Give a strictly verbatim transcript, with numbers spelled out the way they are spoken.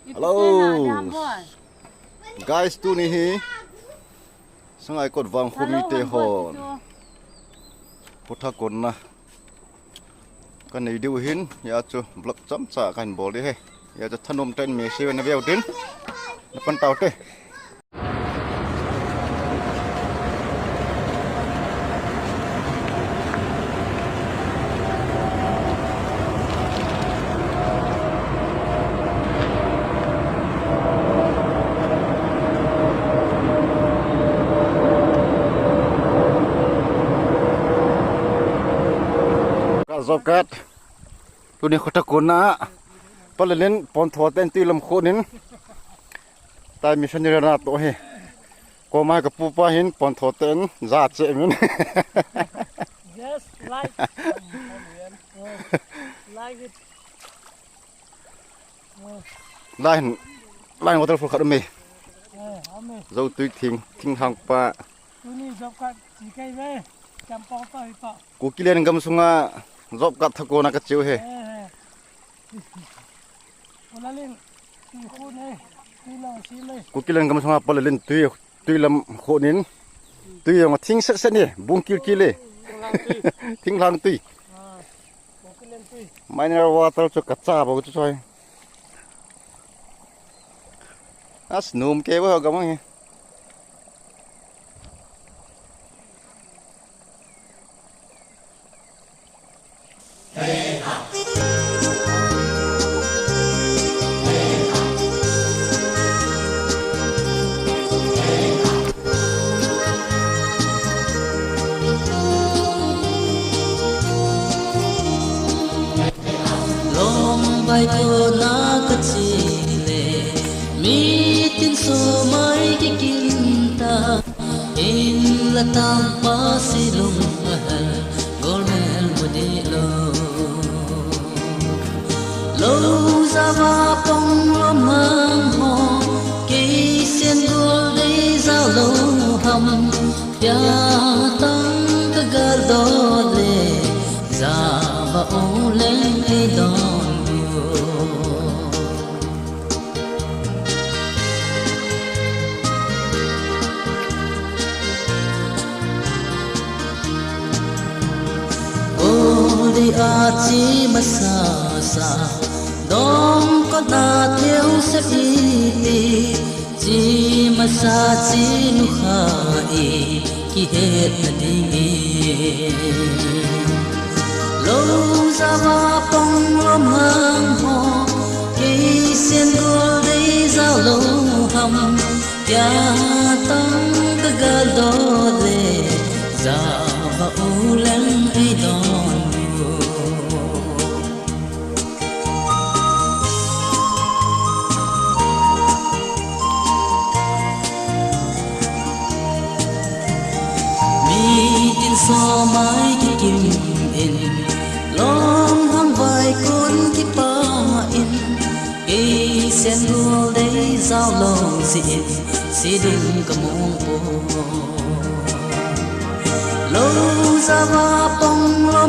Hello. Guys, tuni hi Sangaikot Vangkho mite hon khotha konna kanei diu hin, hia chu vlog chomcha kahin bol ding ahi. Hia chu thanom tah in message na veu tin, na pan tau te. Ka job card. Tuni khotha konna, Pa Lalin pontho tah in tui lam khut in, tai missionary natoh hi. Koma ka pupa hin pontho tah in ja che min. Just like. Oh, like it. Oh. Lahin, lahin waterfall khat um e. Eh, um e. Jotui thing, thinglhang pa. Tuni job card chi kai ve. Champong to hi to. Kuki len gam sunga job card tha konna ka cheu he. Eh, eh. Kuki len gam sunga Pa Lalin tui, tui lam khut in. Tui jong thing set set ni, bung kil kil e. Thinglhang tui. Mineral water chu ka cha bou chu choi. As num ke bou gam hi. Lom vai ko na ka chi le, mi tin so mai ki kin ta. In la tang pa si lung a hal, gol mel mo di lo. Lo za va pong lo mang ho, kei sen gol dei za lo ham, pia tang ka gal do le, za va o leng e don lo. Odi a chi masa sa, dong ko ta tiu sa iti, chi masa chi nu kha i, ki het na ding e. Lo za va pong lo mang ho, kei sen gol dei za lo ham, tia tang ka gal do le, za va u leng ei don u. Mi tin so mai ki kim in, long hang vai kun ki pa in, ei sen gol dei zau lo si in, si ding ka mong po. Lo za va pong lo